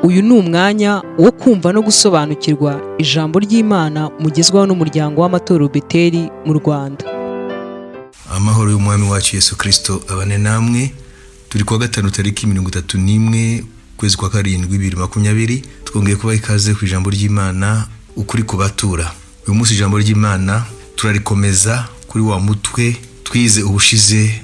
Uyu ni umwanya wo kumva no gusobanukirwa ijambo ry'Imana mugezwaho n'umuryango w'amatorero Beteli mu Rwanda. Amahoro y'Umwami wacu Yesu Kirisito abane namwe. Turi kuwa gatanu, tariki 31, ukwezi kwa karindwi, 2020. Twongeye kubaha ikaze ku ijambo ry'Imana, ukuri ku batura. Uyu munsi ijambo ry'Imana turarikomeza kuri wa mutwe twize ubushize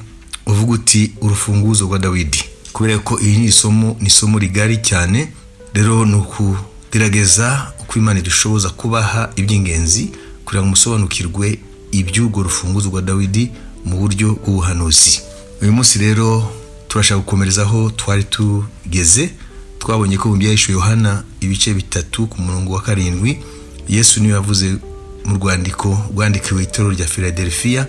uvuga uti "Urufunguzo rwa Dawidi". Kubera ko iri ni isomo, ni isomo rigari cyane, rero ni ukugerageza uko Imana idushoboza kubaha iby'ingenzi kugira ngo musobanukirwe iby'urwo rufunguzo rwa Dawidi mu buryo bw'ubuhanuzi. Uyu munsi rero turashaka gukomereza aho twari tugeze. Twabonye ko mu Byahishuwe Yohana ibice 3 ku murongo wa 7, Yesu niwe yavuze mu rwandiko rwandikiwe itorero rya Philadelphia.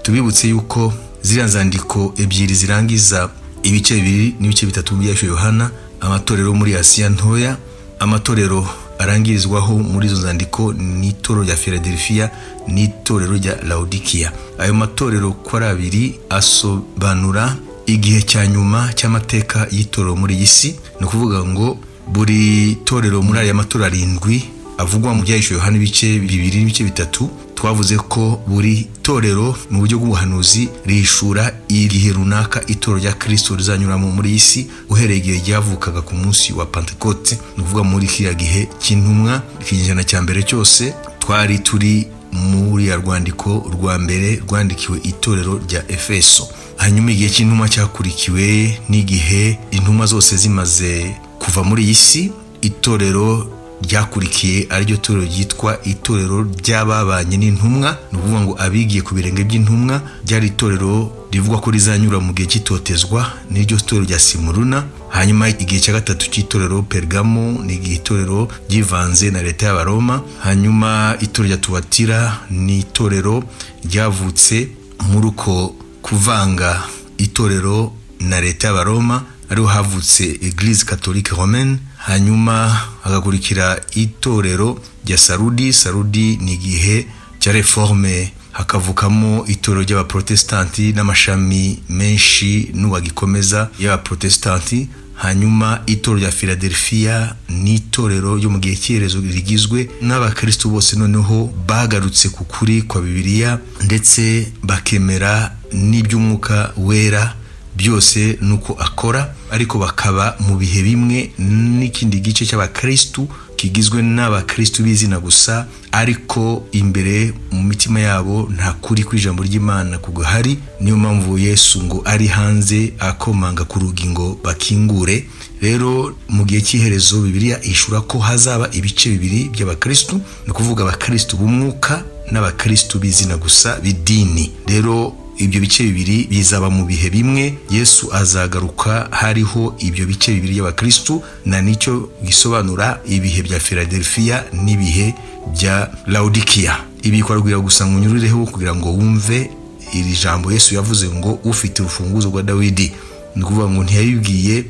Tubibutse yuko ziriya nzandiko ebyiri zirangiza ibice 2 n'ibice 3 mu Byahishuwe Yohana, amatorero muri Asiya Ntoya, amatorero arangirizwaho muri izo nzandiko ni itorero rya Philadelphia n'itorero rya Laodikiya. Ayo matorero uko ari abiri asobanura igihe cya nyuma cy'amateka y'itorero muri iyi si. Ni ukuvuga ngo buri torero muri aya matorero arindwi avugwa mu Byahishuwe Yohana ibice 2 n'ibice 3, twavuze ko buri torero mu buryo bw'ubuhanuzi rihishura igihe runaka itorero rya Kirisito rizanyuramo muri iyi si, uhereye igihe ryavukaga ku munsi wa Pantekote, ni ukuvuga muri kiriya gihe cy'intumwa, ikinyejana cya mbere cyose. Twari turi muri ya rwandiko rwa mbere rwandikiwe itorero rya Efeso. Hanyuma igihe cy'intumwa cyakurikiwe n'igihe intumwa zose zimaze kuva muri iyi si, itorero ryakurikiye ariryo torero ryitwa itorero ry'ababanye n'intumwa, ni ukuvuga ngo abigiye ku birenge by'intumwa. Ryari itorero rivugwa ko rizanyura mu gihe cy'itotezwa, n'iryo torero rya Simuruna. Hanyuma igihe cya gatatu cy'itorero Pergamo ni igihe itorero ryivanze na leta y'Abaroma. Hanyuma itorero rya Tuwatira ni itorero ryavutse muri uko kuvanga itorero na leta y'Abaroma, ariho havutse Église Catholique Romaine. Hanyuma hagakurikira itorero rya Sarudi. Sarudi ni igihe cya Réforme, hakavukamo itorero ry'Abaprotestanti n'amashami menshi n'uwagikomeza y'Abaprotestanti. Hanyuma itorero rya Philadelphia ni itorero ryo mu gihe cy'iherezo rigizwe n'abakristo bose noneho bagarutse ku kuri kwa Bibiliya, ndetse bakemera n'iby'Umwuka Wera byose nuko akora, ariko bakaba mu bihe bimwe n'ikindi gice cy'abakristu kigizwe n'abakristu b'izina gusa, ariko imbere mu mitima yabo nta kuri kw'ijambo ry'Imana kuguhari. Niyo mpamvu Yesu ngo ari hanze akomanga ku rugi ngo bakingure. Rero mu gihe cy'iherezo, Bibiliya ishura ko hazaba ibice bibiri by'abakristu, ni ukuvuga abakristu b'umwuka n'abakristu b'izina gusa b'idini. Rero ibyo bice bibiri bizaba mu bihe bimwe. Yesu azagaruka hariho ibyo bice bibiri by'abakristu, na nicyo gisobanura ibihe bya Philadelphia n'ibihe bya Laodikiya. Ibi bikorwa gusa ngo unyurireho kugira ngo wumve iri jambo Yesu yavuze ngo "Ufite urufunguzo rwa Dawidi". Ni ukuvuga ngo ntiyabibwiye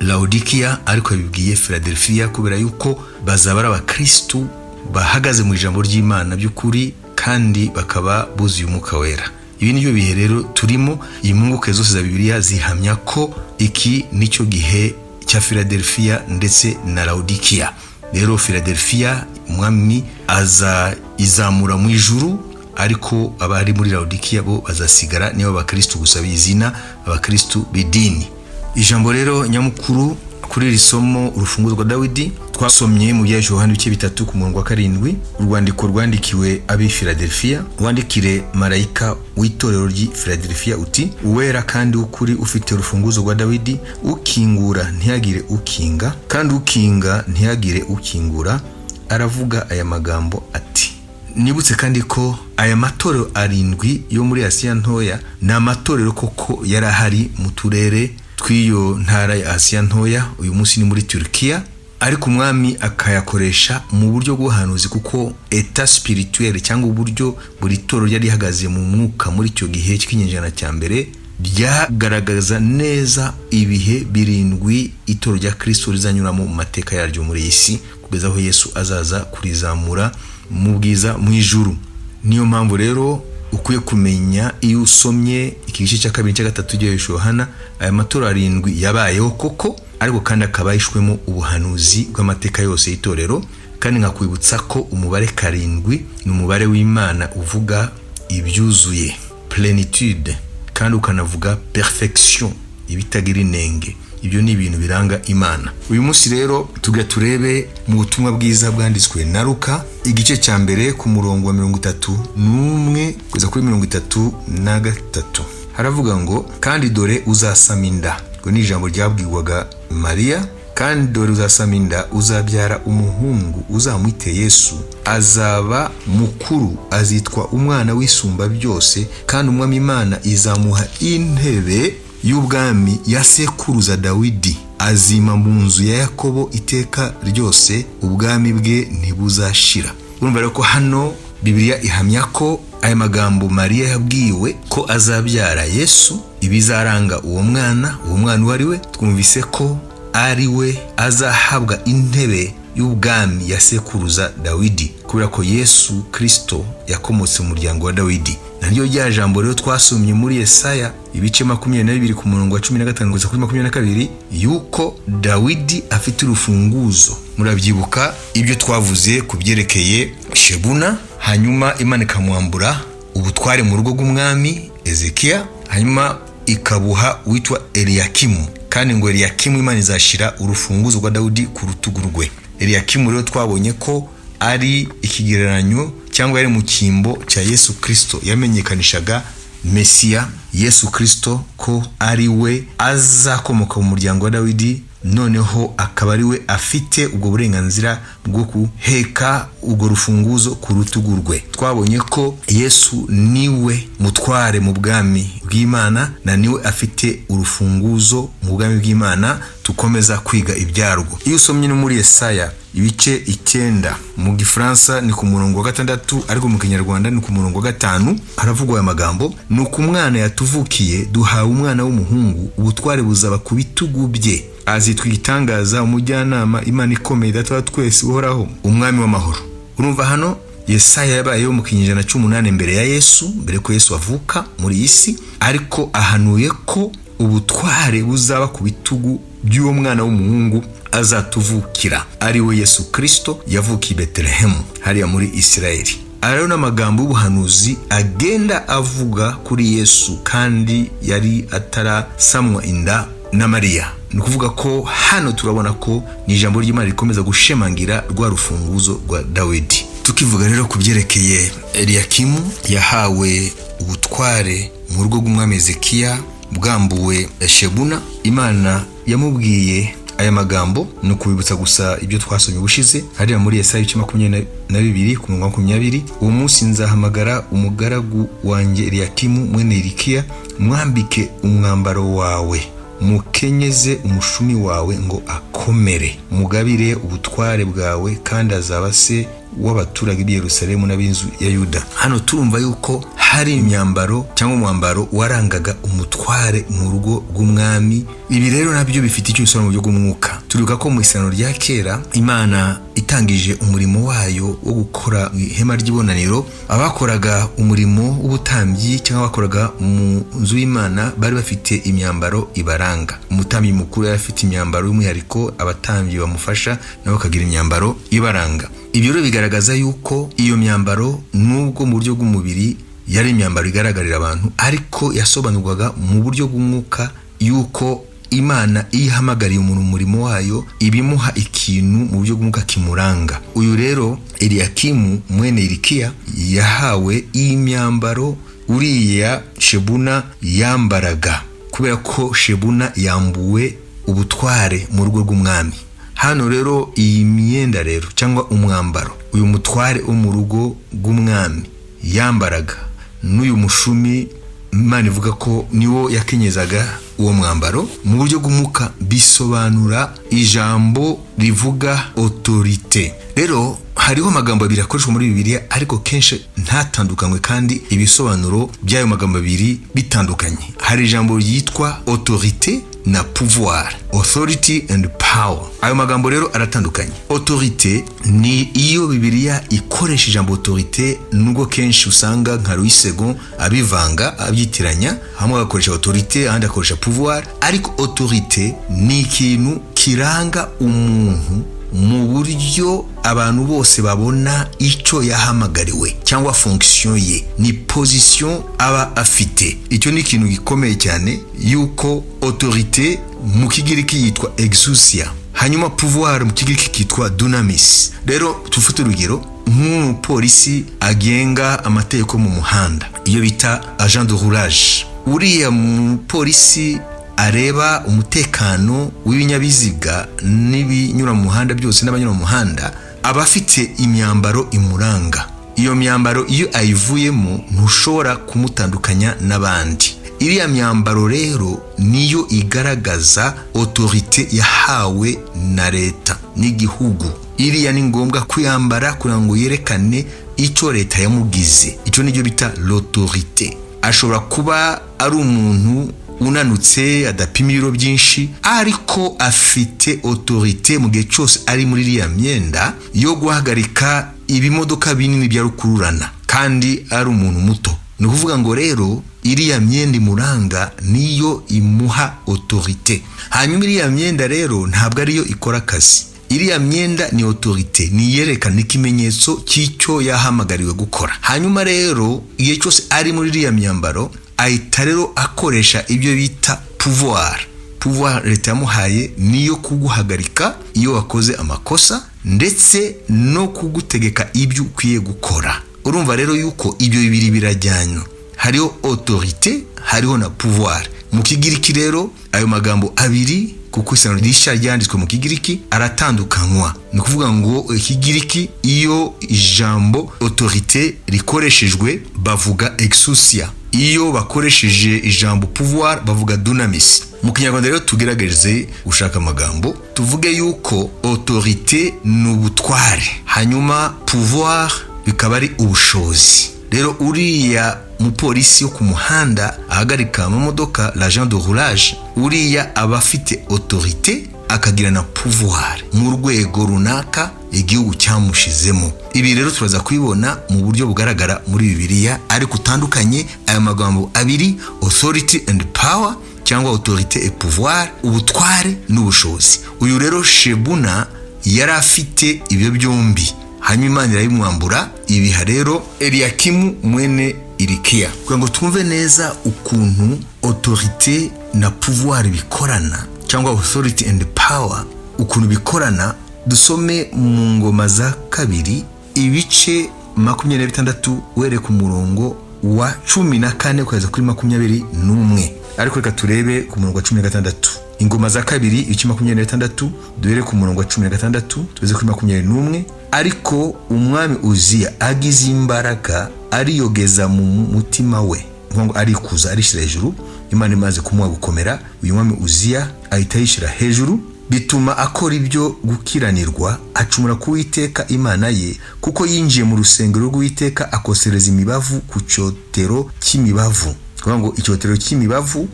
Laodikiya, ariko yabibwiye Philadelphia, kubera yuko bazaba ari abakristu bahagaze mu ijambo ry'Imana by'ukuri kandi bakaba buzuye Umwuka Wera. Ibi nibyo bihe rero turimo. Impuguke zose za Bibiliya zihamya ko iki nicyo gihe cya Philadelphia ndetse na Laodikiya. Rero Philadelphia Umwami aza izamura mu ijuru, ariko abari muri Laodikiya bo bazasigara niba abakristu gusa b'izina, abakristu b'idini. Ijambo rero nyamukuru kuri iri somo, urufunguzo rwa Dawidi, twasomye mu Byahishuwe Yohana ibice 3 ku murongo wa 7, urwandiko rwandikiwe ab'i Philadelphia: "Wandikire marayika w'itorero ry'i Philadelphia uti: Uwera kandi w'ukuri, ufite urufunguzo rwa Dawidi, ukingura ntihagire ukinga, kandi ukinga ntihagire ukingura, aravuga aya magambo ati." Nibutse kandi ko aya matorero arindwi yo muri Asiya Ntoya ni amatorero koko yari ahari mu turere tw'iyo ntara ya Asiya Ntoya, uyu munsi ni muri Turkiya, ariko Umwami akayakoresha mu buryo bw'ubuhanuzi, kuko état spirituel cyangwa uburyo buri torero ryari rihagaze mu mwuka muri icyo gihe cy'ikinyejana cya mbere byagaragaza neza ibihe birindwi itorero rya Kirisito rizanyuramo mu mateka yaryo muri iyi si, kugeza aho Yesu azaza kurizamura mu bwiza mu ijuru. Niyo mpamvu rero ukwiye kumenya, iyo usomye iki gice cya kabiri, cya gatatu cya Yohana, aya matorero arindwi yabayeho koko. Ariko kandi akaba ahishwemo ubuhanuzi bw'amateka yose y'itorero. Kandi nkakwibutsa ko umubare 7 ni umubare w'Imana uvuga ibyuzuye, plénitude, kandi ukanavuga perfection, ibitagira inenge. Ibyo ni ibintu biranga Imana. Uyu munsi rero tujya turebe mu butumwa bwiza bwanditswe na Luka, igice cya 1, ku murongo wa 31 kugeza kuri 33. Haravuga ngo: "Kandi dore uzasama inda." Ngo ni ijambo ryabwirwaga Mariya. "Kandi dore uzasama inda, uzabyara umuhungu, uzamwite Yesu. Azaba mukuru, azitwa Umwana w'Isumba Byose, kandi Umwami Imana izamuha intebe y'ubwami ya sekuruza Dawidi. Azima mu nzu ya Yakobo iteka ryose, ubwami bwe ntibuzashira." Urumva rero ko hano Bibiliya ihamya ko aya magambo Mariya yabwiwe ko azabyara Yesu, ibizaranga uwo mwana, uwo mwana uwo ari we, twumvise ko ari we azahabwa intebe y'ubwami ya sekuruza Dawidi, kubera ko Yesu Kirisito yakomotse mu muryango wa Dawidi. Naryo rya jambo rero twasomye muri Yesaya ibice 22, ku murongo wa 15 kugeza kuri 22, yuko Dawidi afite urufunguzo. Murabyibuka ibyo twavuze ku byerekeye Shebuna, hanyuma Imana ikamwambura ubutware mu rugo rw'umwami Ezekiya, hanyuma ikabuha witwa Eliyakimu. Kandi ngo Eliyakimu Imana izashyira urufunguzo rwa Dawidi ku rutugu rwe. Eliyakimu rero twabonye ko ari ikigereranyo cyangwa yari mu cyimbo cya Yesu Kirisito, yamenyekanishaga Mesiya Yesu Kirisito ko ari we azakomoka mu muryango wa Dawidi, noneho akaba ari we afite ubwo burenganzira bwo guheka urwo rufunguzo ku rutugu rwe. Twabonye ko Yesu niwe mutware mu bwami bw'Imana, na niwe afite urufunguzo mu bwami bw'Imana tukomeza kwiga ibyarwo. Iyo usomye no muri Yesaya ibice 9, mu Gifaransa ni ku murongo wa 6, ariko mu Kinyarwanda ni ku murongo wa 5, haravugwa aya magambo: "Nuko umwana yatuvukiye, duhawe umwana w'umuhungu, ubutware buzaba ku bitugu bye, azitwa Igitangaza, Umujyanama, Imana Ikomeye, Data wa Twese Uhoraho, Umwami w'Amahoro." Urumva hano Yesaya yabayeho mu kinyejana cy'8 mbere ya Yesu, mbere ko Yesu avuka muri iyi si, ariko ahanuye ko ubutware buzaba ku bitugu by'uwo mwana w'umuhungu azatuvukira, ari we Yesu Kirisito yavukiye i Betelehemu hariya muri Isirayeli. Aya rero n'amagambo y'ubuhanuzi agenda avuga kuri Yesu, kandi yari atarasamwa inda na Mariya. Ni ukuvuga ko hano turabona ko ni ijambo ry'Imana rikomeza gushimangira rwa rufunguzo rwa Dawidi. Tukivuga rero ku byerekeye Eliyakimu yahawe ubutware mu rugo rw'umwami Ezekiya bwambuwe Shebuna, Imana yamubwiye aya magambo. Ni ukubibutsa gusa ibyo twasomye ubushize hariya muri Yesaya ibice 22, ku murongo wa 20: "Uwo munsi nzahamagara umugaragu wanjye Eliyakimu mwene Irikiya, mwambike umwambaro wawe, mukenyeze umushumi wawe ngo akomere, mugabire ubutware bwawe, kandi azaba se w'abaturage b'i Yerusalemu n'ab'inzu ya Yuda." Hano turumva yuko hari imyambaro cyangwa umwambaro warangaga umutware mu rugo rw'umwami. Ibi rero nabyo bifite icyo bisobanura mu buryo bw'umwuka. Turibuka ko mu Isezerano rya Kera, Imana itangije umurimo wayo wo gukora ihema ry'ibonaniro, abakoraga umurimo w'ubutambyi cyangwa bakoraga mu nzu y'Imana bari bafite imyambaro ibaranga. Umutambyi mukuru yari afite imyambaro y'umwihariko, abatambyi bamufasha nabo bakagira imyambaro ibaranga. Ibyo rero bigaragaza yuko iyo myambaro, nubwo mu buryo bw'umubiri yari imyambaro igaragarira abantu, ariko yasobanurwaga mu buryo bw'umwuka yuko Imana iyo ihamagariye umuntu umurimo wayo, ibimuha ikintu mu buryo bw'umwuka kimuranga. Uyu rero Eliyakimu mwene Irikiya yahawe iyi myambaro uriya Shebuna yambaraga, kubera ko Shebuna yambuwe ubutware mu rugo rw'umwami. Hano rero iyi myenda rero cyangwa umwambaro uyu mutware wo mu rugo rw'umwami yambaraga n'uyu mushumi Imana ivuga ko niwo yakenyezaga uwo mwambaro, mu buryo bw'umwuka bisobanura ijambo rivuga autorité. Rero hariho amagambo abiri akoreshwa muri Bibiliya, ariko kenshi ntatandukanywe, kandi ibisobanuro by'ayo magambo abiri bitandukanye. Hari ijambo ryitwa autorité. na pouvoir, authority and power. Ayo magambo rero aratandukanye. Autorité ni iyo Bibiliya ikoresha ijambo autorité, nubwo kenshi usanga nka Louis Segond abivanga, abyitiranya, hamwe agakoresha autorité, ahandi agakoresha pouvoir. Ariko autorité ni ikintu kiranga umuntu mu buryo abantu bose babona icyo yahamagariwe cyangwa fonction ye, ni position aba afite. Icyo ni ikintu gikomeye cyane, yuko autorité mu Kigiriki yitwa exousia, hanyuma pouvoir mu Kigiriki kitwa dunamis. Rero tufate urugero nk'umupolisi agenga amategeko mu muhanda, iyo bita agent de roulage. Uriya mupolisi areba umutekano w'ibinyabiziga n'ibinyura mu muhanda byose n'abanyura mu muhanda, aba afite imyambaro imuranga. Iyo myambaro iyo ayivuyemo ntushobora kumutandukanya n'abandi. Iriya myambaro rero niyo igaragaza autorité yahawe na leta n'igihugu. Iriya ni ngombwa kuyambara kugira ngo yerekane icyo leta yamugize. Icyo nicyo bita l'autorité. Ashobora kuba ari umuntu unanutse, adapima ibiro byinshi, ariko afite autorité mu gihe cyose ari muri iriya myenda yo guhagarika ibimodoka binini bya rukururana, kandi ari umuntu muto. Ni ukuvuga ngo rero iriya myenda imuranga niyo imuha autorité. Hanyuma iriya myenda rero ntabwo ariyo ikora akazi. Iriya myenda ni autorité, ni iyerekana ikimenyetso cy'icyo yahamagariwe gukora. Hanyuma rero igihe cyose ari muri iriya myambaro, ahita rero akoresha ibyo bita pouvoir. Pouvoir leta yamuhaye niyo kuguhagarika iyo wakoze amakosa, ndetse no kugutegeka ibyo ukwiye gukora. Urumva rero yuko ibyo bibiri birajyanywa: hariho autorité, hariho na pouvoir. Mu Kigiriki rero ayo magambo abiri, kuko Isano Rishya ryanditswe mu Kigiriki, aratandukanywa. Ni ukuvuga ngo Ikigiriki, iyo ijambo autorité rikoreshejwe bavuga exousia, iyo bakoresheje ijambo pouvoir bavuga dunamis. Mu Kinyarwanda rero tugerageze gushaka amagambo, tuvuge yuko autorité ni ubutware, hanyuma pouvoir bikaba ari ubushobozi. Rero uriya mupolisi wo ku muhanda ahagarika amamodoka, l'agent de roulage, uriya aba afite autorité, akagira na pouvoir mu rwego runaka igihugu cyamushizemo. Ibi rero turaza kubibona mu buryo bugaragara muri Bibiliya, ariko utandukanye aya magambo abiri, authority and power cyangwa autorité et pouvoir, ubutware n'ubushobozi. Uyu rero Shebuna yari afite ibyo byombi, hanyuma Imana irabimwambura, ibiha rero Eliyakimu mwene Irikiya. Kugira ngo twumve neza ukuntu autorité na pouvoir bikorana, cyangwa authority and power ukuntu bikorana, dusome mu Ngoma za Kabiri ibice 26, wereka umurongo wa 14 kugeza kuri 21. Ariko reka turebe ku murongo wa 16. Ingoma za Kabiri ibice 26, duhere ku murongo wa 16 tugeze kuri 21. Ariko umwami Uziya agize imbaraga, ariyogeza mu mutima we, ngo arikuza, arishyira hejuru. Imana imaze kumuha gukomera, uyu mwami Uziya ahita yishyira hejuru, bituma akora ibyo gukiranirwa, acumura ku Uwiteka Imana ye, kuko yinjiye mu rusengero rw'Uwiteka akosereza imibavu ku cyotero cy'imibavu. Kuvuga ngo icyotero cy'imibavu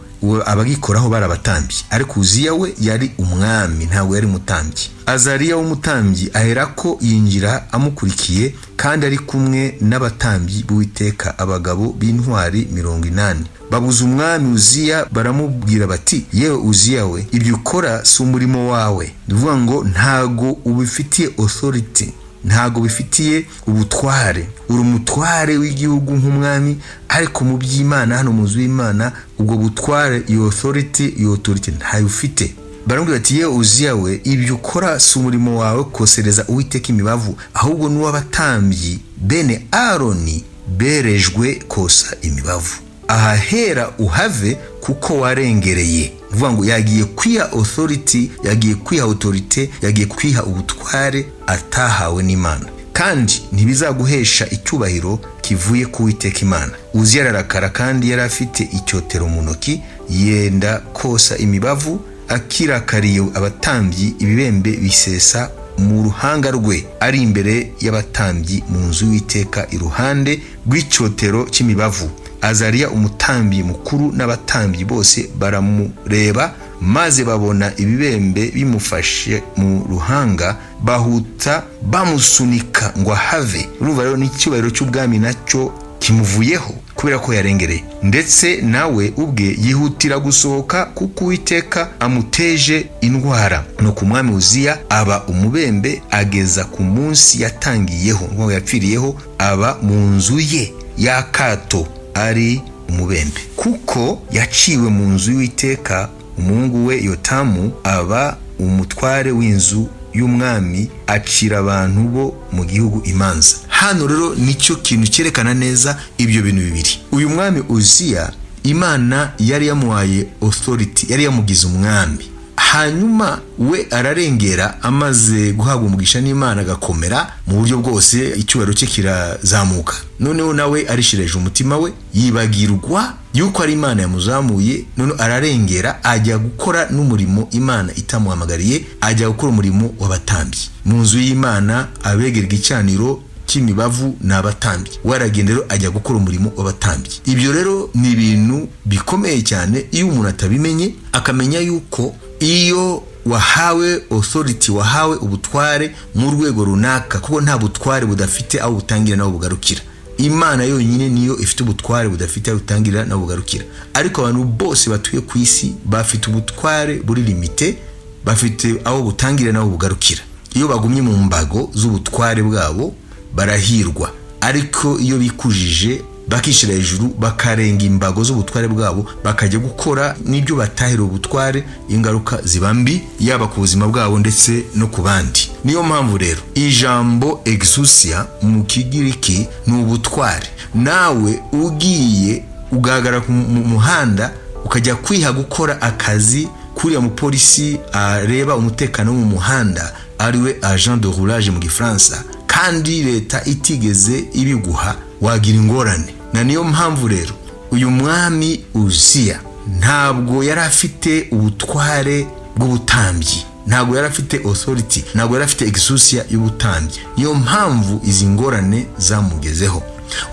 abagikoraho bari abatambyi, ariko Uziya we yari umwami, ntabwo yari umutambyi. Azariya w'umutambyi aherako yinjira amukurikiye, kandi ari kumwe n'abatambyi b'Uwiteka, abagabo b'intwari 80. Babuza umwami Uziya, baramubwira bati: "Yewe Uziya we, ibyo ukora si umurimo wawe." Ni ukuvuga ngo ntago ubifitiye authority, ntago bifitiye ubutware. Uri umutware w'igihugu nk'umwami, ariko mu by'Imana, hano mu nzu y'Imana, ubwo butware, iyo authority, iyo authority ntayo ufite. Baramubwira bati: "Yewe Uziya we, ibyo ukora si umurimo wawe kosereza Uwiteka imibavu, ahubwo n'uw'abatambyi bene Aroni berejwe kosa imibavu. Ahahera uhave, kuko warengereye." Uvuga ngo yagiye kwiha authority, yagiye kwiha autorité, yagiye kwiha ubutware atahawe n'Imana, kandi ntibizaguhesha icyubahiro kivuye ku Witeka Imana. Uziya ararakara, kandi yari afite icyotero mu ntoki, yenda kosa imibavu akirakariye abatambyi, ibibembe bisesa mu ruhanga rwe, ari imbere y'abatambyi mu nzu y'Uwiteka iruhande rw'icyotero cy'imibavu. Azariya umutambyi mukuru n'abatambyi bose baramureba. Maze babona ibibembe bimufashe mu ruhanga, bahuta bamusunika ngo ahave. Urumva rero, n'icyubahiro cy'ubwami nacyo kimuvuyeho kubera ko yarengereye. Ndetse nawe ubwe yihutira gusohoka, kuko Uwiteka amuteje indwara. Nuko umwami Uziya aba umubembe ageza ku munsi yatangiyeho, ngo yapfiriyeho, aba mu nzu ye y'akato ari umubembe, kuko yaciwe mu nzu y'Uwiteka. Umuhungu we Yotamu aba umutware w'inzu y'umwami, acira abantu bo mu gihugu imanza. Hano rero nicyo kintu cyerekana neza ibyo bintu bibiri. Uyu mwami Uziya, Imana yari yamuhaye authority, yari yamugize umwami. Hanyuma we ararengera. Amaze guhabwa umugisha n'Imana, agakomera mu buryo bwose, icyubahiro cye kirazamuka, noneho nawe arishireje umutima we, yibagirwa yuko ari Imana yamuzamuye. Noneho ararengera, ajya gukora n'umurimo Imana itamuhamagariye, ajya gukora umurimo w'abatambyi mu nzu y'Imana. Abegerwa icaniro cy'imibavu ni abatambyi, we aragenda rero ajya gukora umurimo w'abatambyi. Ibyo rero ni ibintu bikomeye cyane iyo umuntu atabimenye, akamenya yuko iyo wahawe authority, wahawe ubutware mu rwego runaka, kuko nta butware budafite aho butangira n'aho bugarukira. Imana yonyine niyo ifite ubutware budafite aho butangirira n'aho bugarukira, ariko abantu bose batuye ku isi bafite ubutware buri limité, bafite aho butangirira n'aho bugarukira. Iyo bagumye mu mbago z'ubutware bwabo barahirwa, ariko iyo bikujije, bakishyira hejuru, bakarenga imbago z'ubutware bwabo, bakajya gukora n'ibyo batahira ubutware, ingaruka ziba mbi, yaba ku buzima bwabo ndetse no ku bandi. Niyo mpamvu rero ijambo exousia mu Kigiriki ni ubutware. Nawe ugiye ugahagarara ku muhanda, ukajya kwiha gukora akazi kuriya mupolisi areba umutekano wo mu muhanda, ariwe agent de roulage mu Gifaransa, kandi leta itigeze ibiguha, wagira ingorane. Na niyo mpamvu rero uyu mwami Uziya ntabwo yari afite ubutware bw'ubutambyi, ntabwo yari afite authority, ntabwo yari afite exousia y'ubutambyi. Niyo mpamvu izi ngorane zamugezeho.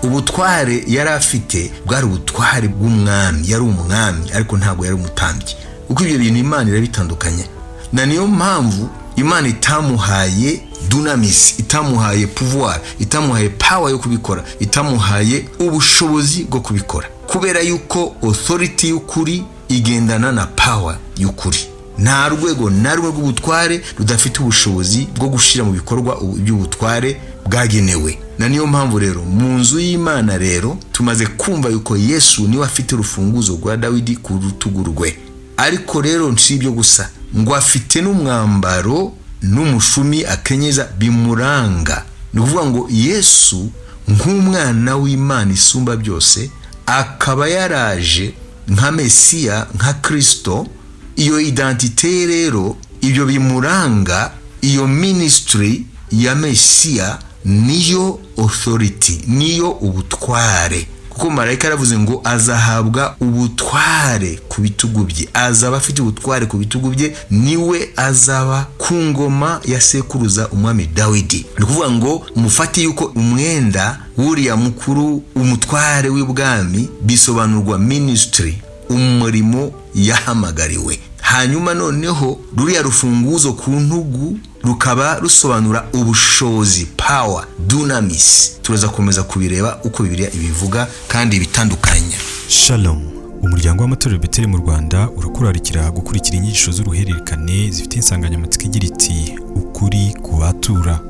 Ubutware yari afite bwari ubutware bw'umwami, yari umwami, ariko ntabwo yari umutambyi, kuko ibyo bintu Imana irabitandukanye. Na niyo mpamvu Imana itamuhaye dunamis, itamuhaye pouvoir, itamuhaye power yo kubikora, itamuhaye ubushobozi bwo kubikora, kubera yuko authority y'ukuri igendana na power y'ukuri. Nta rwego na rumwe rw'ubutware rudafite ubushobozi bwo gushyira mu bikorwa iby'ubutware bwagenewe. Na niyo mpamvu rero mu nzu y'Imana rero tumaze kumva yuko Yesu niwe afite urufunguzo rwa Dawidi ku rutugu rwe. Ariko rero si ibyo gusa, ngo afite n'umwambaro n'umushumi akenyeza bimuranga. Ni ukuvuga ngo Yesu nk'umwana w'Imana isumba byose, akaba yaraje nka Mesiya, nka Kirisito, iyo identité rero, ibyo bimuranga, iyo ministry ya Mesiya niyo authority, niyo ubutware, kuko marayika yaravuze ngo azahabwa ubutware ku bitugu bye, azaba afite ubutware ku bitugu bye, niwe azaba ku ngoma ya sekuruza umwami Dawidi. Ni ukuvuga ngo mufate yuko umwenda w'uriya mukuru, umutware w'ibwami, bisobanurwa ministry, umurimo yahamagariwe. Hanyuma noneho ruriya rufunguzo ku ntugu rukaba rusobanura ubushobozi, power, dunamis. Turaza komeza kubireba uko Bibiliya ibivuga kandi bitandukanya. Shalom. Umuryango w'amatorero Beteli mu Rwanda urakurarikira gukurikira inyigisho z'uruhererekane zifite insanganyamatsiko igira iti "Ukuri ku batura",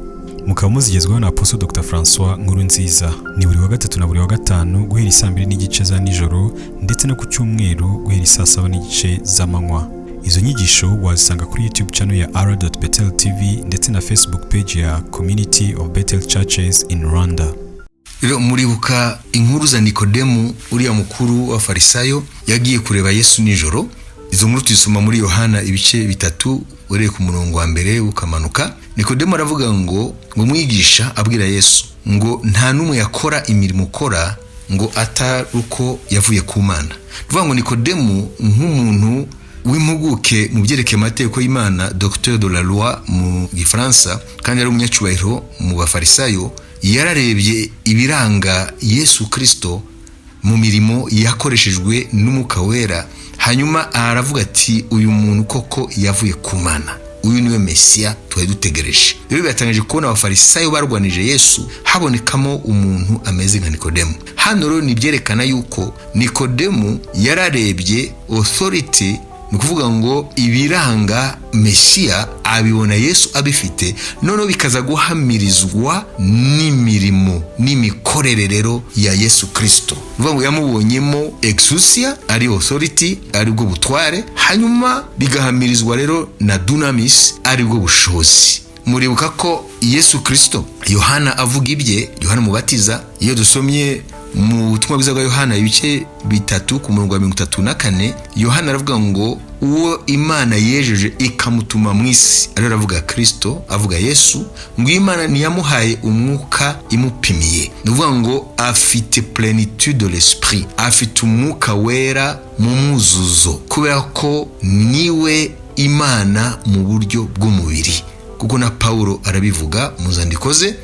mukaba muzigezwaho na Apostle Dr Francois Nkurunziza. Ni buri wa gatatu na buri wa gatanu guhera isaa 2:30 za nijoro, ndetse no ku cyumweru guhera isaa 7:30 z'amanywa. Izo nyigisho wazisanga kuri YouTube channel ya r.betel TV ndetse na Facebook page ya Community of Bethel Churches in Rwanda. Rero muribuka inkuru za Nikodemu, uriya mukuru wa Farisayo yagiye kureba Yesu nijoro. Izo nkuru tuzisoma muri Yohana ibice 3, uhereye ku murongo wa mbere ukamanuka. Nikodemu aravuga ngo "Mwigisha", abwira Yesu ngo "nta n'umwe yakora imirimo ukora ngo atari uko yavuye ku Mana." Tuvuga ngo Nikodemu nk'umuntu w'impuguke mu byerekeye amategeko y'Imana, docteur de la loi mu Gifaransa, kandi ari umunyacyubahiro mu Bafarisayo, yararebye ibiranga Yesu Kirisito mu mirimo yakoreshejwe n'Umwuka Wera, hanyuma abona yuko ari Hanyuma aravuga ati: "Uyu muntu koko yavuye ku Mana, uyu niwe Mesiya twari dutegereje." Rero biratangaje kubona Abafarisayo barwanije Yesu, habonekamo umuntu ameze nka Nikodemu. Hano rero ni ibyerekana yuko Nikodemu yararebye authority, ni ukuvuga ngo ibiranga Mesiya abibona Yesu abifite, noneho bikaza guhamirizwa n'imirimo n'imikorere rero ya Yesu Kirisito. Ni ukuvuga ngo yamubonyemo exousia, ari authority, aribwo butware, hanyuma bigahamirizwa rero na dunamis, aribwo bushobozi. Muribuka ko Yesu Kirisito, Yohana avuga ibye, Yohana Mubatiza, iyo dusomye mu butumwa bwiza bwa Yohana ibice 3 ku murongo wa 34, Yohana aravuga ngo uwo Imana yejeje ikamutuma mu isi, ariyo aravuga Kirisito, avuga Yesu, ngo Imana ntiyamuhaye umwuka imupimiye. Ni ukuvuga ngo afite plénitude de l'esprit, afite Umwuka Wera mu mwuzuzo, kubera ko niwe Imana mu buryo bw'umubiri. Kuko na Pawulo arabivuga mu zandiko ze,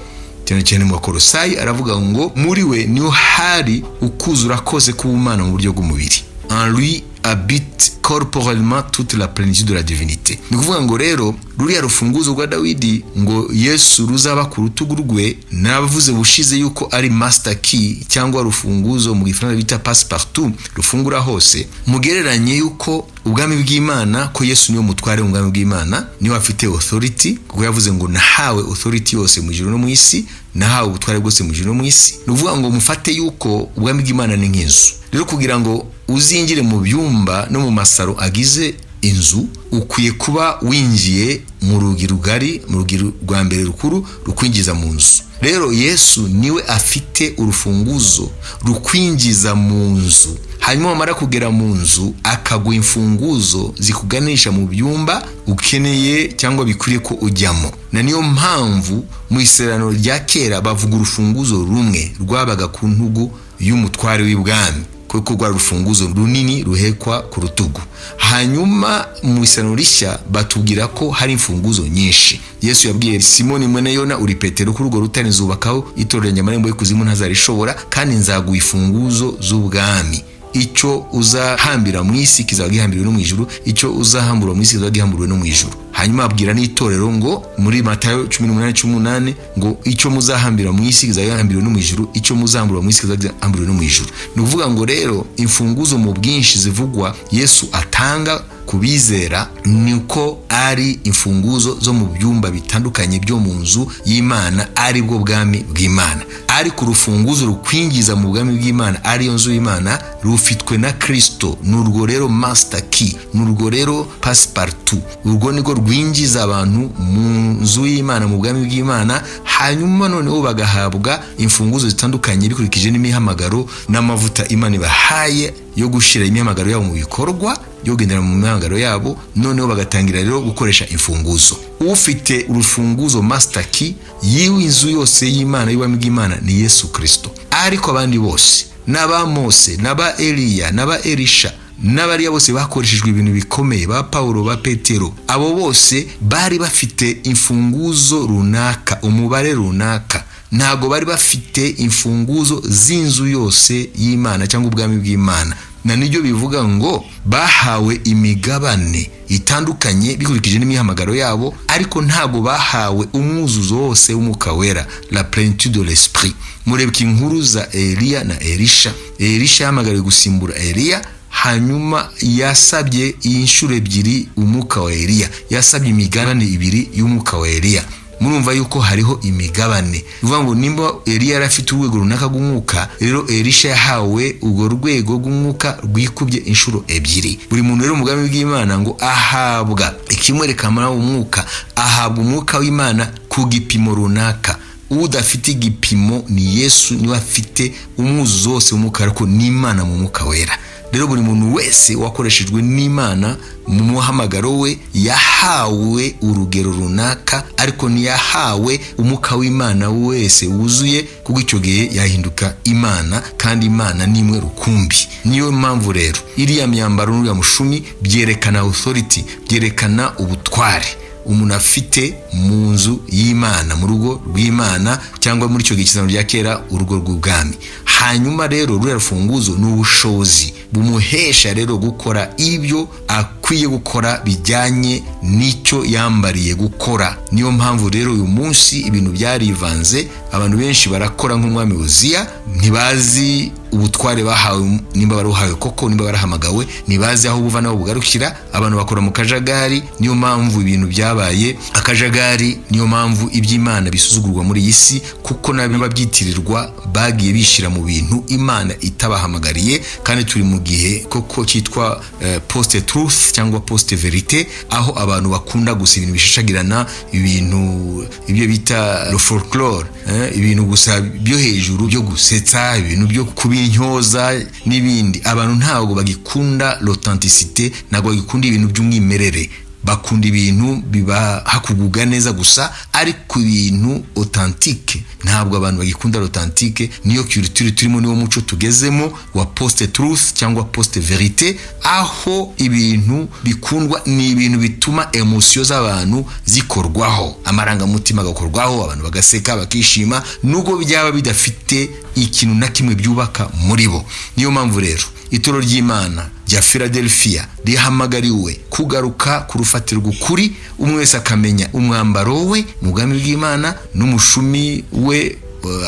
cyane cyane mu Bakorosayi, aravuga ngo muri we niho hari ukuzura kose k'ubumana mu buryo bw'umubiri, "En lui habite corporellement toute la plénitude de la divinité." Ni ukuvuga ngo rero ruriya rufunguzo rwa Dawidi, ngo Yesu ruzaba ku rutugu rwe, navuze bushize yuko ari master key, cyangwa rufunguzo mu Gifaransa bita passe partout, rufungura hose. Mugereranye yuko ubwami bw'Imana, ko Yesu niwe mutware mu bwami bw'Imana, niwe afite authority, kuko yavuze ngo nahawe authority yose mu ijuru no mu isi, nahawe ubutware bwose mu ijuru no mu isi. Ni ukuvuga ngo mufate yuko ubwami bw'Imana ni nk'inzu. Rero kugira ngo uzinjire mu byumba no mu masaro agize inzu, ukwiye kuba winjiye mu rugi rugari, mu rugi rwa mbere rukuru rukwinjiza mu nzu. Rero Yesu niwe afite urufunguzo rukwinjiza mu nzu, hanyuma wamara kugera mu nzu akaguha imfunguzo zikuganisha mu byumba ukeneye cyangwa bikwiriye ko ujyamo. Na niyo mpamvu mu Isezerano rya Kera bavuga urufunguzo rumwe rwabaga ku ntugu y'umutware w'ibwami, kuko rwari urufunguzo runini ruhekwa ku rutugu. Hanyuma mu Isezerano Rishya batubwira ko hari imfunguzo nyinshi. Yesu yabwiye Simoni mwene Yona: "Uri Petero, kuri urwo rutare nzubakaho itorero ryanjye, amarembo y'ikuzimu ntazarishobora, kandi nzaguha imfunguzo z'ubwami. Icyo uzahambira mu isi kizaba gihambiriwe no mu ijuru, icyo uzahambura mu isi kizaba gihamburiwe no mu ijuru." Hanyuma abwira n'itorero ngo muri Matayo 18:18 ngo icyo muzahambira mu isi kizaba gihambiriwe no mu ijuru, icyo muzahambura mu isi kizaba gihamburiwe no mu ijuru. Ni ukuvuga ngo rero imfunguzo mu bwinshi zivugwa Yesu atanga ku bizera, ni uko ari imfunguzo zo mu byumba bitandukanye byo mu nzu y'Imana, ari bwo bwami bw'Imana. Ariko urufunguzo rukwinjiza mu bwami bw'Imana, ariyo nzu y'Imana, rufitwe na Kristo. Ni urwo rero master key, ni urwo rero passe-partout, urwo nirwo rwinjiza abantu mu nzu y'Imana, mu bwami bw'Imana. Hanyuma noneho bagahabwa imfunguzo zitandukanye bikurikije n'imihamagaro n'amavuta Imana ibahaye yo gushyira imihamagaro yabo mu bikorwa, yo kugendera mu mihamagaro yabo. Noneho bagatangira rero gukoresha imfunguzo. Ufite urufunguzo master key yiwe inzu yose y'Imana, y'ubwami bw'Imana, ni Yesu Kristo. Ariko abandi bose, n'aba Mose, n'aba Eliya, n'aba Elisha, n'abariya bose bakoreshejwe ibintu bikomeye, ba Paulo, ba Petero, abo bose bari bafite imfunguzo runaka, umubare runaka. Ntabwo bari bafite imfunguzo z'inzu yose y'Imana cyangwa ubwami bw'Imana. Na nibyo bivuga ngo bahawe imigabane itandukanye bikurikije n'imihamagaro yabo, ariko ntabwo bahawe umwuzuzo wose w'Umwuka Wera, la plénitude de l'esprit. Murebeka inkuru za Eliya na Elisha. Elisha yahamagariwe gusimbura Eliya, hanyuma yasabye inshuro ebyiri umwuka wa Eliya, yasabye imigabane ibiri y'umwuka wa Eliya. Murumva yuko hariho imigabane. Bivuga ngo nimba Eliya yari afite urwego runaka rw'umwuka, rero Elisha yahawe urwo rwego rw'umwuka rwikubye inshuro ebyiri. Buri muntu rero mu bwami bw'Imana ngo ahabwa ikimwereka umwuka, ahabwa umwuka w'Imana ku gipimo runaka. Udafite igipimo ni Yesu, niwe afite umwuzuzo wose w'umwuka, ariko n'Imana mu Mwuka Wera. Rero buri muntu wese wakoreshejwe n'Imana mu muhamagaro we yahawe urugero runaka, ariko ntiyahawe umwuka w'Imana wese wuzuye, kuko icyo gihe yahinduka Imana, kandi Imana ni imwe rukumbi. Niyo mpamvu rero iriya myambaro n'uriya mushumi byerekana authority, byerekana ubutware umuntu afite mu nzu y'Imana, mu rugo rw'Imana, cyangwa muri icyo gihe cy'Isezerano rya Kera, urugo rw'ubwami. Hanyuma rero ruriya rufunguzo ni ubushobozi. Bumuhesha rero gukora ibyo akwiye gukora bijyanye n'icyo yambariye gukora. Niyo mpamvu rero uyu munsi ibintu byarivanze, abantu benshi barakora nk'umwami Uziya, ntibazi ubutware bahawe, nimba baruhawe koko, nimba barahamagawe, ntibazi aho buva n'aho bugarukira. Abantu bakora mu kajagari. Niyo mpamvu ibintu byabaye akajagari, niyo mpamvu iby'Imana bisuzugurwa muri iyi si, kuko n'ababyitirirwa bagiye bishyira mu bintu Imana itabahamagariye. Kandi turi mu gihe koko cyitwa post truth cyangwa post vérité, aho abantu bakunda gusa ibintu bishashagirana, ibintu ibyo bita le folklore, ibintu gusa byo hejuru byo gusetsa, ibintu byo kubintyoza n'ibindi. Abantu ntabwo bagikunda l'authenticité, ntabwo bagikunda ibintu by'umwimerere. Bakunda ibintu bibaha kugubwa neza gusa, ariko ibintu authentique ntabwo abantu bagikunda l'authentique. Niyo culture turimo, niwo muco tugezemo wa post truth cyangwa post vérité, aho ibintu bikundwa ni ibintu bituma émotion z'abantu zikorwaho, amarangamutima agakorwaho, abantu bagaseka, bakishima, nubwo byaba bidafite ikintu na kimwe byubaka muri bo. Niyo mpamvu rero itorero ry'Imana rya Philadelphia rihamagariwe kugaruka ku rufatiro rw'ukuri, umwe wese akamenya umwambaro we mu bwami bw'Imana n'umushumi we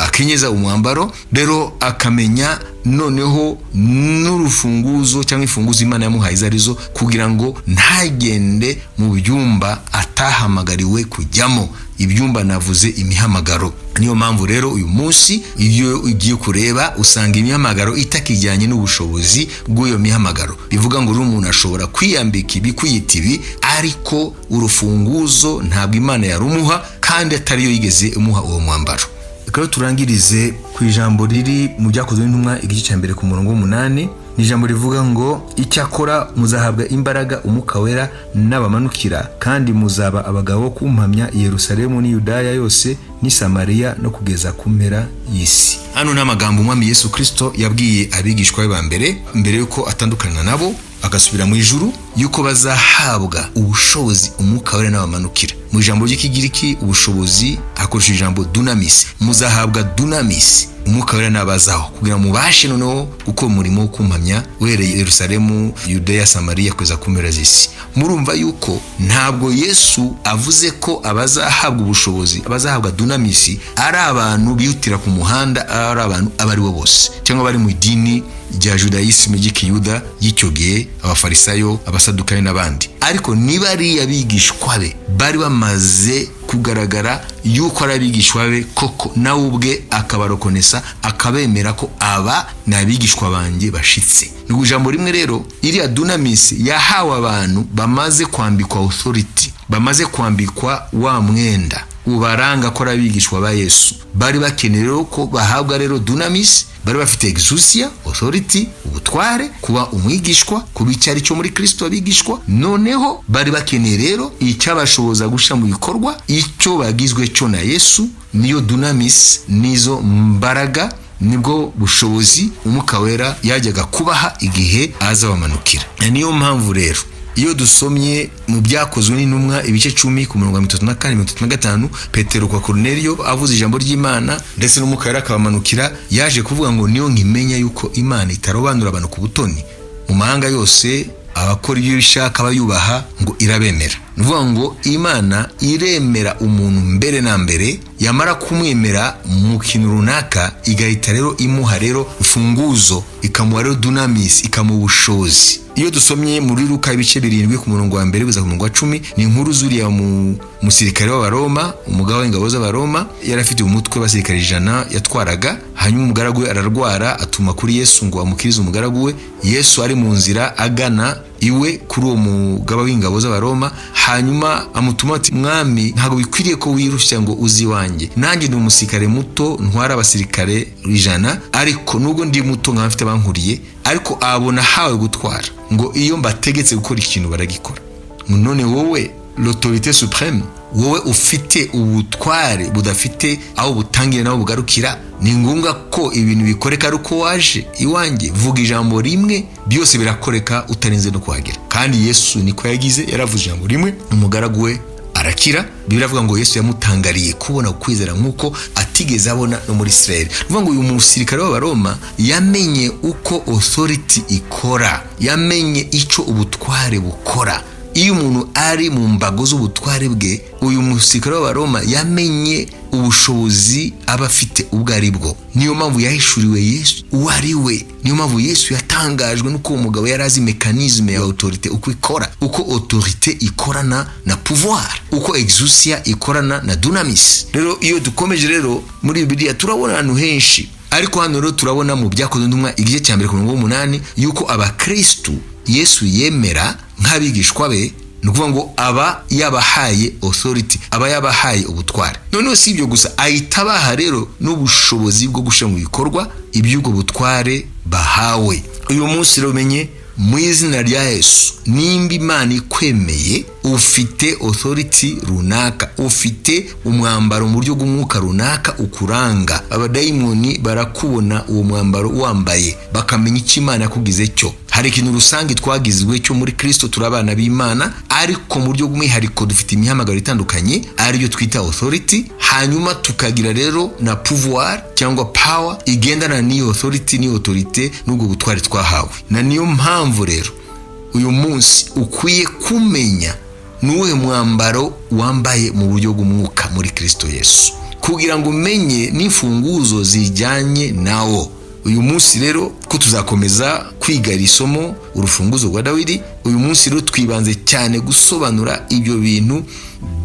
akenyeza umwambaro, rero akamenya noneho n'urufunguzo cyangwa imfunguzo Imana yamuhaye izo arizo, kugira ngo ntagende mu byumba atahamagariwe kujyamo. Ibyumba navuze imihamagaro. Niyo mpamvu rero uyu munsi iyo ugiye kureba usanga imihamagaro itakijyanye n'ubushobozi bw'iyo mihamagaro. Bivuga ngo rero umuntu ashobora kwiyambika ibi, kwiyita ibi, ariko urufunguzo ntabwo Imana yarumuha, kandi atariyo yigeze imuha uwo mwambaro. Reka turangirize ku ijambo riri mu Byakozwe n'Intumwa, igice cya 1 ku murongo w'8. Ni ijambo rivuga ngo: "Icyakora muzahabwa imbaraga Umwuka Wera n'abamanukira, kandi muzaba abagabo kumpamya i Yerusalemu n'i Yudaya yose n'i Samariya no kugeza ku mpera y'isi." Hano ni amagambo Umwami Yesu Kirisito yabwiye abigishwa be ba mbere, mbere y'uko atandukana nabo agasubira mu ijuru, yuko bazahabwa ubushobozi Umwuka Wera n'abamanukira. Mu ijambo ry'Ikigiriki ubushobozi hakoresha ijambo dunamis. Muzahabwa dunamis Umwuka Wera n'abazaho, kugira ngo mubashe noneho gukora umurimo wo kumpamya uhereye Yerusalemu, Yudeya, Samariya, kugeza ku mpera z'isi. Murumva yuko ntabwo Yesu avuze ko abazahabwa ubushobozi, abazahabwa dunamis, ari abantu bihutira ku muhanda, ari abantu abo ari bo bose, cyangwa bari mu idini rya judaïsme ry'Ikiyuda y'icyo gihe, Abafarisayo, Abasadukayo n'abandi. Ariko niba ari abigishwa be bari bamaze kugaragara yuko ari abigishwa be koko, nawe ubwe akabarokonesa, akabemera ko aba ni abigishwa banjye bashitse. Ni ijambo rimwe rero, iriya dunamis yahawe abantu bamaze kwambikwa authority, bamaze kwambikwa wa mwenda ubaranga ko ari abigishwa ba Yesu. Bari bakeneye rero ko bahabwa rero dunamis. Bari bafite exousia, authority, ubutware, kuba umwigishwa, kuba icyo ari cyo muri Kristo, abigishwa. Noneho bari bakeneye rero icyabashoboza gushyira mu bikorwa icyo bagizwe cyo na Yesu. Niyo dunamis, nizo mbaraga, nibwo bushobozi Umwuka Wera yajyaga kubaha igihe aza bamanukira. Niyo mpamvu rero iyo dusomye mu Byakozwe n'Intumwa, ibice 10 ku mirongo 34, 35, Petero kwa Cornelio avuze ijambo ry'Imana ndetse n'Umwuka Wera akabamanukira, yaje kuvuga ngo: "Niyo nkimenya yuko Imana itarobanura abantu ku butoni, mu mahanga yose abakora ibyo ishaka bayubaha ngo irabemera." Ni ukuvuga ngo Imana iremera umuntu mbere na mbere, yamara kumwemera mu kintu runaka, igahita rero imuha rero imfunguzo, ikamuha rero dunamis, ikamuha ubushobozi. Iyo dusomye muri Luka, ibice 7 ku murongo wa 1 kugeza ku murongo wa 10, ni inkuru zuriya mu musirikare w'Abaroma, umugaba w'ingabo z'Abaroma. Yari afite umutwe w'abasirikare 100 yatwaraga. Hanyuma umugaragu we ararwara, atuma kuri Yesu ngo amukirize umugaragu we. Yesu ari mu nzira agana iwe kuri uwo mugaba w'ingabo z'Abaroma, hanyuma amutuma ati: "Mwami, ntabwo bikwiriye ko wirushya ngo uzi iwanjye. Nanjye ni umusirikare muto, ntwara abasirikare 100, ariko nubwo ndi muto nkaba mfite abankuriye, ariko abona hawe gutwara, ngo iyo mbategetse gukora ikintu baragikora. None wowe, l'autorité suprême, wowe ufite ubutware budafite aho butangira n'aho bugarukira, ni ngombwa ko ibintu bikoreka ari uko waje iwanjye? Vuga ijambo rimwe, byose birakoreka utarinze no kuhagera." Kandi Yesu niko yagize, yaravuze ijambo rimwe, umugaragu we arakira. Arakira. Biravuga ngo Yesu yamutangariye kubona ukwizera nk'uko atigeze abona no muri Israel. Bivuga ngo uyu musirikare w'Abaroma yamenye uko authority ikora, yamenye icyo ubutware bukora. Iyo umuntu ari mu mbago z'ubutware bwe, uyu musirikare w'Abaroma yamenye ubushobozi aba afite ubwo ari bwo. Niyo mpamvu yahishuriwe Yesu uwo ari we. Niyo mpamvu Yesu yatangajwe n'uko uwo mugabo yari azi mécanisme ya autorité uko ikora, uko autorité ikorana na pouvoir, uko exousia ikorana na dunamis. Rero iyo dukomeje rero muri Bibiliya, turabona ahantu henshi, ariko hano rero turabona mu Byakozwe Intumwa igice cya 1 ku murongo w'8 yuko abakristu Yesu yemera nk'abigishwa be, ni ukuvuga ngo aba yabahaye authority, aba yabahaye ubutware. Noneho si ibyo gusa, ahita abaha rero n'ubushobozi bwo gushyira mu bikorwa iby'ubwo butware bahawe. Uyu munsi rero umenye mu izina rya Yesu, nimba Imana ikwemeye, ufite authority runaka, ufite umwambaro mu buryo bw'umwuka runaka ukuranga. Abadayimoni barakubona uwo mwambaro wambaye, bakamenya icyo Imana yakugize cyo. Hari ikintu rusange twagizwe cyo muri Kristo, turi abana b'Imana, ariko mu buryo bw'umwihariko dufite imihamagaro itandukanye, ariyo twita authority. Hanyuma tukagira rero na pouvoir cyangwa power igendana n'iyo authority, n'iyo autorité, n'ubwo butware twahawe. Na niyo mpamvu rero uyu munsi ukwiye kumenya nuwuhe mwambaro wambaye mu buryo bw'umwuka muri Kristo Yesu, kugira ngo umenye n'imfunguzo zijyanye nawo. Uyu munsi rero ko tuzakomeza kwiga iri somo, Urufunguzo rwa Dawidi, uyu munsi rero twibanze cyane gusobanura ibyo bintu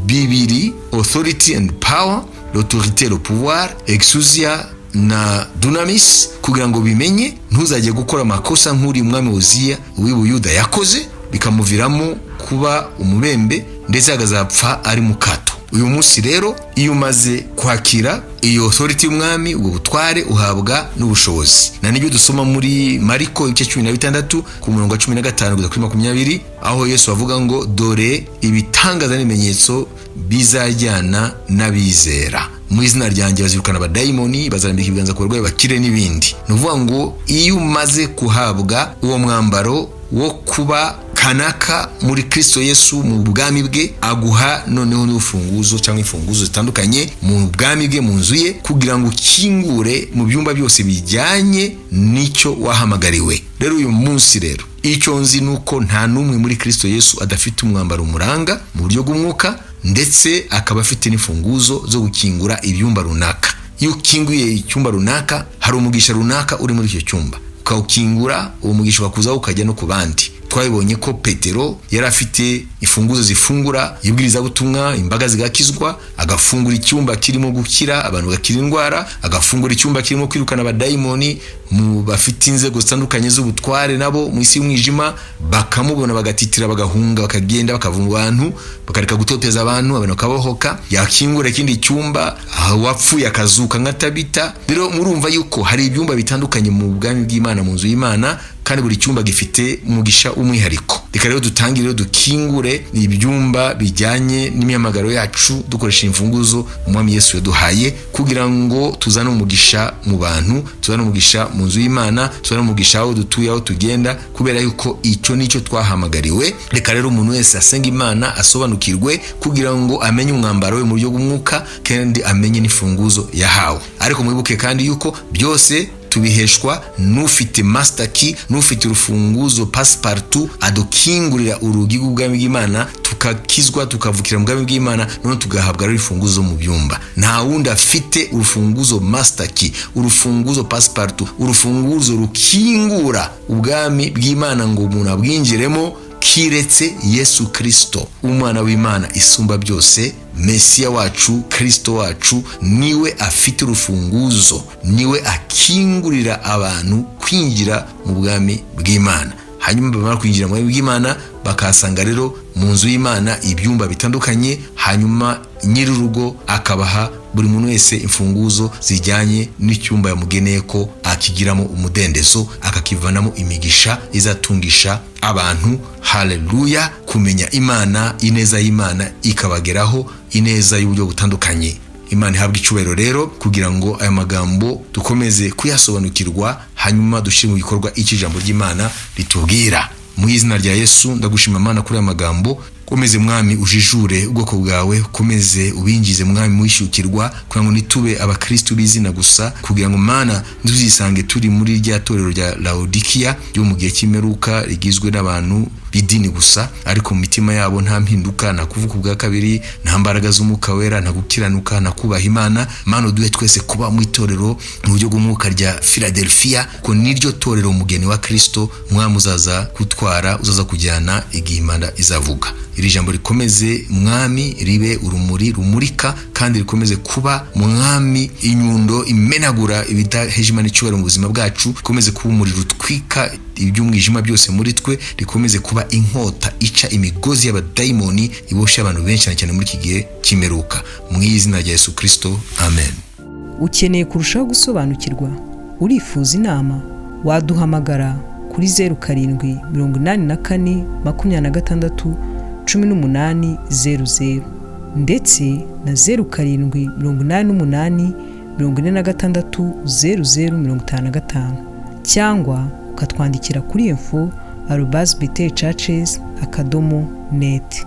bibiri: authority and power, l'autorité, le pouvoir, exousia na dunamis, kugira ngo bimenye ntuzajye gukora amakosa nk'uri umwami Uziya w'i Buyuda yakoze, bikamuviramo kuba umubembe, ndetse akazapfa ari mu kato. Uyu munsi rero, iyo umaze kwakira iyo authority y'umwami, ubwo butware, uhabwa n'ubushobozi. Na nibyo dusoma muri Mariko ibice 16 ku murongo wa 15 kugeza kuri 20, aho Yesu avuga ngo: "Dore ibitangaza n'ibimenyetso bizajyana n'abizera: mu izina ryanjye bazirukana abadayimoni, bazarambika ibiganza ku barwayi bakire," n'ibindi. Ni ukuvuga ngo iyo umaze kuhabwa uwo mwambaro wo kuba kanaka muri Kristo Yesu mu bwami bwe, aguha noneho n'urufunguzo cyangwa imfunguzo zitandukanye mu bwami bwe, mu nzu ye, kugira ngo ukingure mu byumba byose bijyanye n'icyo wahamagariwe. Rero uyu munsi rero icyo nzi ni uko nta n'umwe muri Kristo Yesu adafite umwambaro umuranga mu buryo bw'umwuka, ndetse akaba afite n'imfunguzo zo gukingura ibyumba runaka. Iyo ukinguye icyumba runaka, hari umugisha runaka uri muri icyo cyumba, ukawukingura, uwo mugisha ukakuzaho ukajya no ku bandi. Twabibonye ko Petero yari afite imfunguzo zifungura ibwirizabutumwa, imbaga zigakizwa, agafungura icyumba kirimo gukira, abantu bagakira indwara, agafungura icyumba kirimo kwirukana abadayimoni mu bafite inzego zitandukanye z'ubutware, nabo mu isi y'umwijima bakamubona bagatitira, bagahunga, bakagenda, bakava mu bantu, bakareka gutoteza abantu, abantu bakabohoka. Yakingura ikindi cyumba, uwapfuye akazuka nka Tabita. Rero murumva yuko hari ibyumba bitandukanye mu bwami bw'Imana, mu nzu y'Imana, kandi buri cyumba gifite umugisha w'umwihariko. Reka rero dutangire rero dukingure ibyumba bijyanye n'imihamagaro yacu, dukoresha imfunguzo umwami Yesu yaduhaye, kugira ngo tuzane umugisha mu bantu, tuzane umugisha mu nzu y'Imana, tuzane umugisha aho dutuye, aho tugenda, kubera yuko icyo nicyo twahamagariwe. Reka rero umuntu wese asenga Imana asobanukirwe, kugira ngo amenye umwambaro we mu buryo bw'umwuka, kandi amenye n'imfunguzo yahawe. Ariko mwibuke kandi yuko byose tubiheshwa n'ufite master key, n'ufite urufunguzo passe-partout adukingurira urugi rw'ubwami bw'Imana, tukakizwa, tukavukira mu bwami bw'Imana, none tugahabwa rero urufunguzo mu byumba. Nta wundi afite urufunguzo master key, urufunguzo passe-partout, urufunguzo rukingura ubwami bw'Imana ngo umuntu abwinjiremo, kiretse Yesu Kristo, umwana w'Imana isumba byose, Mesiya wacu, Kristo wacu. Niwe afite urufunguzo, niwe akingurira abantu kwinjira mu bwami bw'Imana. Hanyuma bamara kwinjira mu bwami bw'Imana, bakahasanga rero mu nzu y'Imana ibyumba bitandukanye, hanyuma nyir'urugo akabaha buri muntu wese imfunguzo zijyanye n'icyumba yamugeneye ko akigiramo umudendezo, akakivanamo imigisha izatungisha abantu. Haleluya! Kumenya Imana, ineza y'Imana ikabageraho, ineza y'uburyo butandukanye. Imana ihabwa icyubahiro rero, kugira ngo aya magambo dukomeze kuyasobanukirwa, hanyuma dushyire mu bikorwa icyo ijambo ry'Imana ritubwira. Mu izina rya Yesu, ndagushima Imana kuri aya magambo, ko Komeze Mwami ujijure ubwoko bwawe, ukomeze ubinjize Mwami muwishyukirwa, kugira ngo ntitube abakristu b'izina gusa, kugira ngo Mana ntuzisange turi muri rya torero rya Laodikiya ryo mu gihe cy'imperuka, rigizwe n'abantu b'idini gusa, ariko mu mitima yabo nta mpinduka, nta kuvuka ubwa kabiri, nta mbaraga z'Umwuka Wera, nta gukiranuka, nta kubaha Imana. Mana, uduhe twese kuba mu itorero mu buryo bw'umwuka rya Philadelphia, ko niryo torero umugeni wa Kristo Mwami uzaza gutwara, uzaza kujyana igihe Imana izavuga. Iri jambo rikomeze Mwami ribe urumuri rumurika, kandi rikomeze kuba Mwami inyundo imenagura ibidaheje Imana icyubahiro mu buzima bwacu, rikomeze kuba umuriro utwika iby'umwijima byose muri twe, rikomeze kuba inkota ica imigozi y'abadayimoni iboshe abantu benshi cyane cyane muri iki gihe cy'imperuka. Mu izina rya Yesu Kristo, amen. Ukeneye kurushaho gusobanukirwa? Urifuza inama? Waduhamagara kuri 0784 26 18 00 ndetse na 0788 46 00 55, cyangwa ukatwandikira kuri info@betelchurches.net.